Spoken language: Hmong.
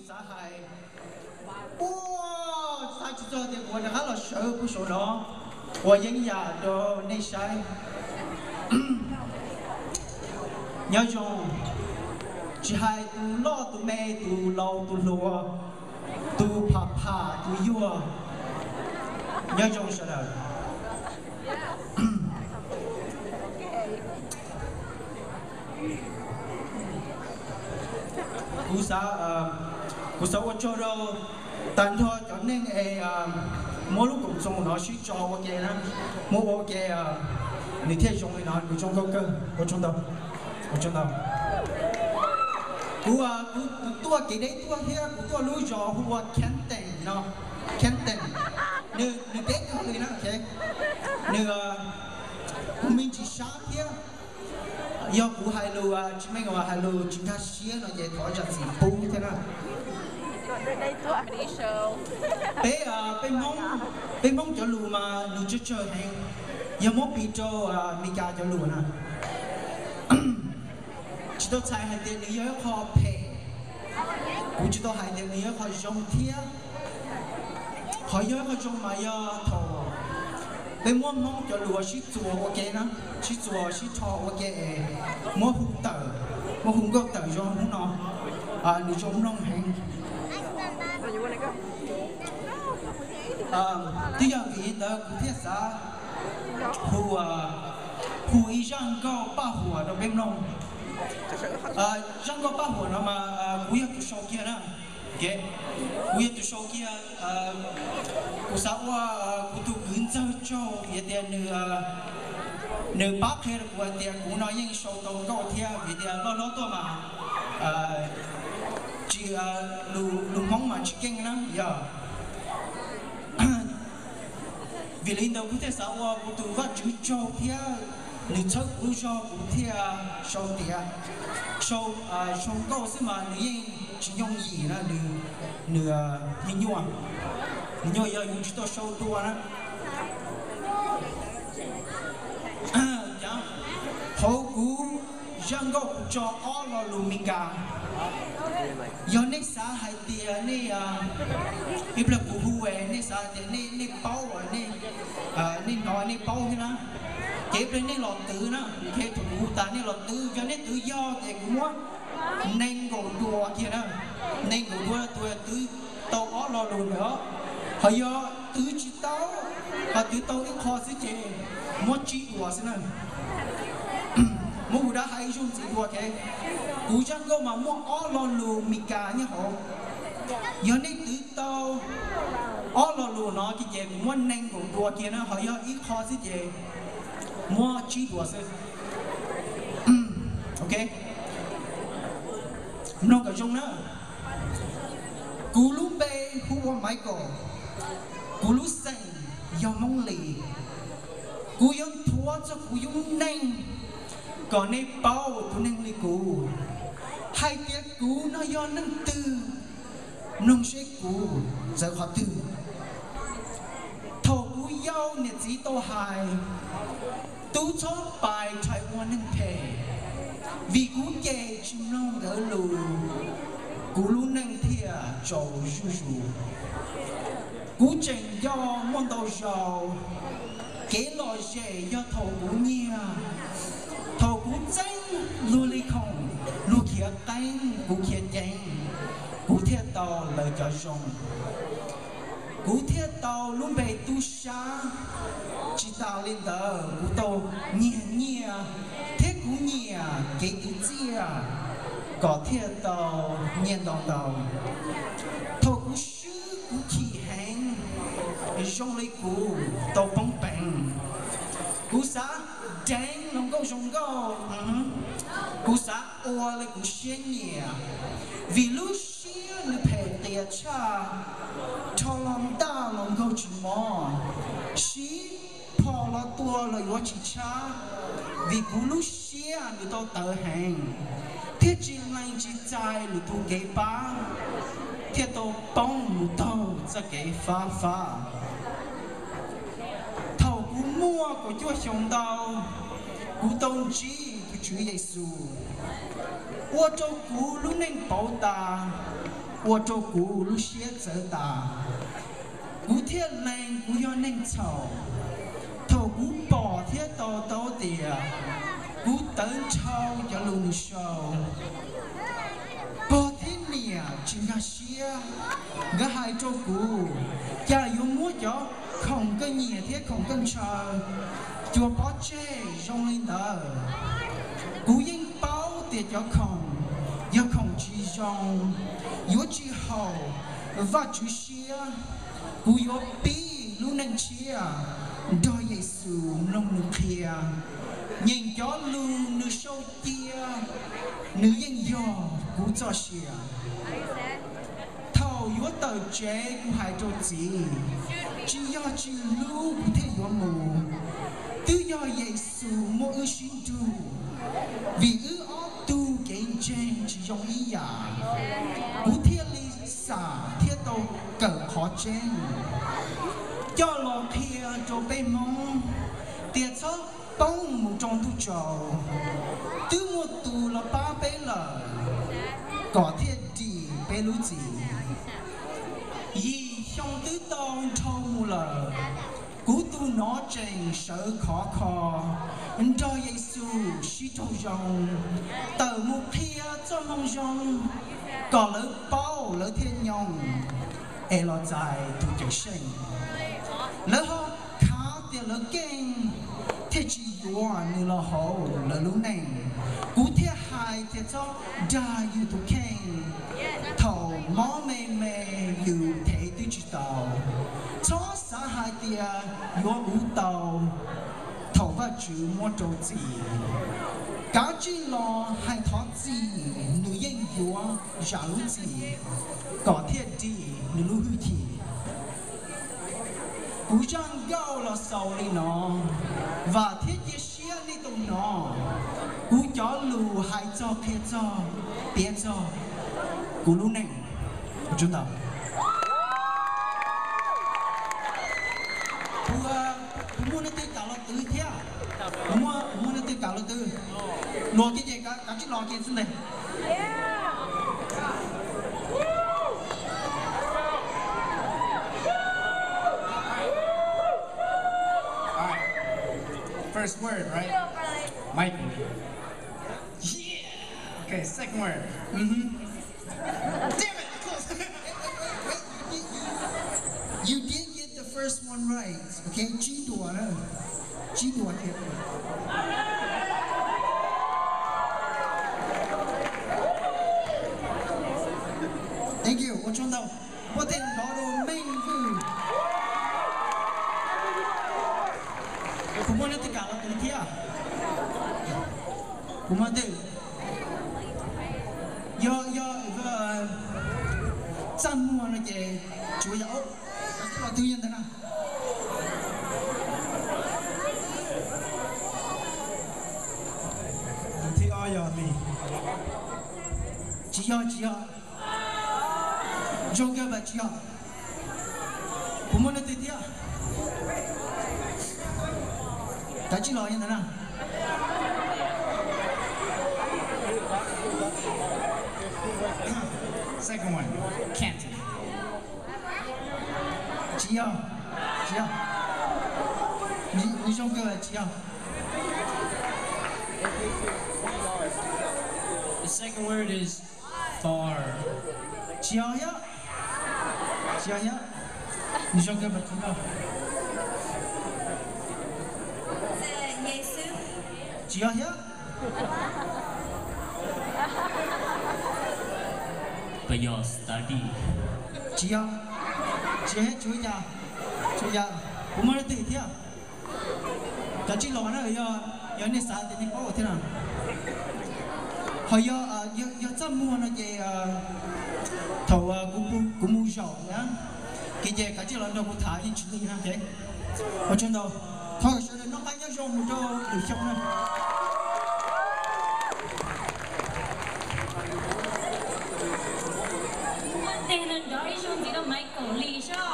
Xav hais, ua, xav tsis txog tias kuv rov qab los sawv puag saum no ua yeeb yam rau nej saib. Nyob zoo, tsis hais tus loj tus me, tus laus tus hluas, tus pham pham tus yuag, nyob zoo sawv daws. Kuv xav, kuv xav ua tsaug rau tag nrho cov neeg es muab lub koom txoos no sib tso ua ke na, muab ua ua ke, nws thiaj zoo li no, nws zoo nkauj kawg. Ua tsaug ntau, ua tsaug ntau. Kuv, kuv tuaj kev deb tuaj thiab kuv tuaj lub zos hu ua Canton no, Canton. Nws, nws deb kawg li na, nws, kuv me ntsis sab thiab. Yog kuv hais lus tsis meej, hais lus tsis nkag siab no ces thov zam txim pub thiab na. Peb, peb Hmoob, peb Hmoob cov lus mas nws tsawg tsawg heev, yog muab piv rau Meskas cov lus na. Tsis tau txhais hais tias nws yog ib qho phem, kuv tsis tau hais tias nws yog ib qho zoo thiab. Qhov yog ib qho zoo mas yog thaum peb muab Hmoob cov lus sib txuas ua ke na, sib txuas sib rho ua ke, muab hu tawm, muab hu nkauj tawm zoo hnub no, nws zoo mloog heev. Twb yog vim li ntawd kuv thiaj xav hu, hu ib zaj nkauj paj huam rau peb mloog. Zaj nkauj paj huam no mas kuv yog tus sau kiag na. Kuv yog tus sau kiag. Kuv xav ua kuv tus kwv ntxawg tsaug vim tias nws pab qhia rau kuv hais tias kuv no yeej sau tau nkauj thiab vim tias loj hlob tuaj mas tsis, lus Hmoob mas tsis keej na yog. Vim li ntawd kuv thiaj xav ua kuv tus Vajtswv tsaug thiab nws txhawb kuv lub zog kuv thiaj sau tiav, sau, sau nkauj xwb mas nws yeej tsis yooj yim na, nws, nws nyuaj, nws nyuaj yog yus tsis tau sau dua na. Hauv kuv zaj nkauj kuv tso ob lo lus Meskas. Yog nej xav hais tias nej, ib pliag kuv hu nej xav hais tias nej, nej paub, nej hnov nej paub thiab na, ces ib pliag nej los twv na, thaum kuv hu tas nej los twv, yog nej twv yog ces kuv muab nees nkaum dua kiag na, nees nkaum dua tus twv tau ob lo lus ntawd. Ho yog twv tsis tau, ho twv tau ib qho xwb ces muab tsib dua xwb na. Muab kuv dab hais ib zaug ntxiv dua, kuv zaj nkauj mas muaj ob lo lus Meskas nyob hauv. Yog nej twv tau ob lo lus no ces kuv muab nees nkaum dua kiag na, ho yog ib qho xwb ces muab tsib dua xwb. Ok, mloog kom zoo na. Kuv lub npe hu ua Michael, kuv lub xeem yog Hmoob Lis. Kuv yuav nthuav txog kuv lub neej kom nej paub tus neeg li kuv, hais tias kuv no yog leej twg, mloog seb kuv txawv qhov twg. Thaum kuv yau niam txiv tau hais, tub txhob pais rhais ua neeg phem, vim kuv cem tsis mloog nkawd lus, kuv lub neej thiaj tsaus zuj zus. Kuv tseem nco muaj ntau zaus, kev lom zem yog thaum kuv nyiag, thaum kuv txeeb luag li khoom, luag khiav qeeb kuv khiav ceev, kuv thiaj tau lawv cov zoo. Kuv thiaj tau lub npe tub sab. Tsis tas li ntawd kuv tau nyiag nyiaj, thiab kuv nyiam kev twv txiaj kom thiaj tau nyiaj ntau ntau. Thaum kuv swb kuv chim heev, zoo li kuv tau poob peev. Kuv xav deev hluas nkauj zoo nkauj, kuv xav ua li kuv siab nyiam, vim lub siab nws phem qias tshaj, rho los ntaj los nkaug tsis mob, siv phom los tua los yuav tsis tshab, vim kuv lub siab nws tau tawv heev, thiaj tsis lees tsis txais lwm tus kev pab, thiaj tau poob mus taug txoj kev fab fab. Thaum kuv muaj kaum cuaj xyoo ntau, kuv tau ntsib tus Tswv Yexus, ua rau kuv lub neej pauv tas. ua rau kuv lub siab txawv tas. Kuv thiaj lees kuv yog neeg txhaum. Thaum kuv pom thiab to taub tias kuv tawv nrhau cov lus nws sau, pog thiab niam tsis nkag siab, nkawd hais rau kuv, cas yuav muab cov khoom koj nyiam thiab khoom koj ntshaw cua pov tseg zoo li ntawd. Kuv yeej paub tias cov khoom yog khoom tsis zoo, yuav tsis haum Vajtswv siab. Kuv yuav pib lub neej tshiab nrog Yexus mloog nws qhia. Nyeem cov lus nws sau cia, nws yeej yog kuv txoj sia. Thaum yuav tawm tsev kuv hais rau txiv, tsis yog tsis hlub kuv thiaj yuav mus, twb yog Yexus muab wb sib nrug, vim wb ob tug kev ntseeg tsis zoo ib yam, kuv thiaj li xam thiab tau kawm qhov tseeb coj los qhia rau peb Hmoob tias txhob poob mus rau ntuj tsaus, twb muaj tus los pab peb lawm, kom thiaj dim peb lub txim. Yim xyoo twb tau nrhau mus lawm, kuv tus nov tseem sawv khov kho, nrog Yexus sib raug zoo, tawm mus qhia txoj moo zoo, kom lawv paub lawv thiaj nyoog es los txais tus Cawm Seej. Lawv ho khav tias lawv keej thiaj tsis yuav nws los hauv lawv lub neej. Kuv thiaj hais tias txhob dag yus tus kheej, thaum mob me me yus thev twb tsis tau. Txhob xav hais tias yuav uv tau thaum Vajtswv muab rau txim. Kav tsij los hais thov txim, nws yeej yuav zam lub txim, kom thiaj dim nws lub hwj chim. Kuv zaj nkauj los xaus li no, vam thiab cia siab nej tau hnov. Kuv cov lus hais txog qhia txog piav txog kuv lub neej. Ua tsaug ntau. Puas muaj leej twg kam los twv thiab? Puas muaj leej twg kam los twv? Los kiag ces kav tsij los kiag xwb ntag. All right. First word, right? Michael. Yeah. Okay, second word. Mm-hmm. Damn it, close. You did get the first one right. Okay, tsib dua na. Tsib dua thiab. Thank you, ua tsaug ntau. Muab tej nrov rau Meej Vwj. Puas muaj leej twg kam los twv thiab? Puas muaj twg? Yog, yog, txaj muag no ces tsuav yog, kav tsij los twv yog ntawd na. Tus thib ob yog li. Tsis yog, tsis yog. Zoo kawg mas tsis yog. Puas muaj leej twg thiab? Kav tsij los yog ntawd na. Second one, Canton. Tsis yog, tsis yog. Nws zoo kawg mas tsis yog. The second word is far. Tsis yog thiab. Tsis yog thiab. Nws zoo kawg mas tsis yog. Tsis yog thiab. Puas yog study? Tsis yog. Tsis yog thiab, tsis ua cas. Tsis ua cas. Puas muaj leej twg thiab? Kav tsij los na, yog, yog nej xav tias nej paub thiab na. Ho yog, yog txaj muag no ces thaum kuv mus zaum na, ces kav tsij los nrog kuv tham yeej tsis lig na. Ua tsaug ntau, thov kom sawv daws noj qab nyob zoo mus rau lwm xyoo na. Tej no nrov ib zaug ntxiv rau Michael Lee soj.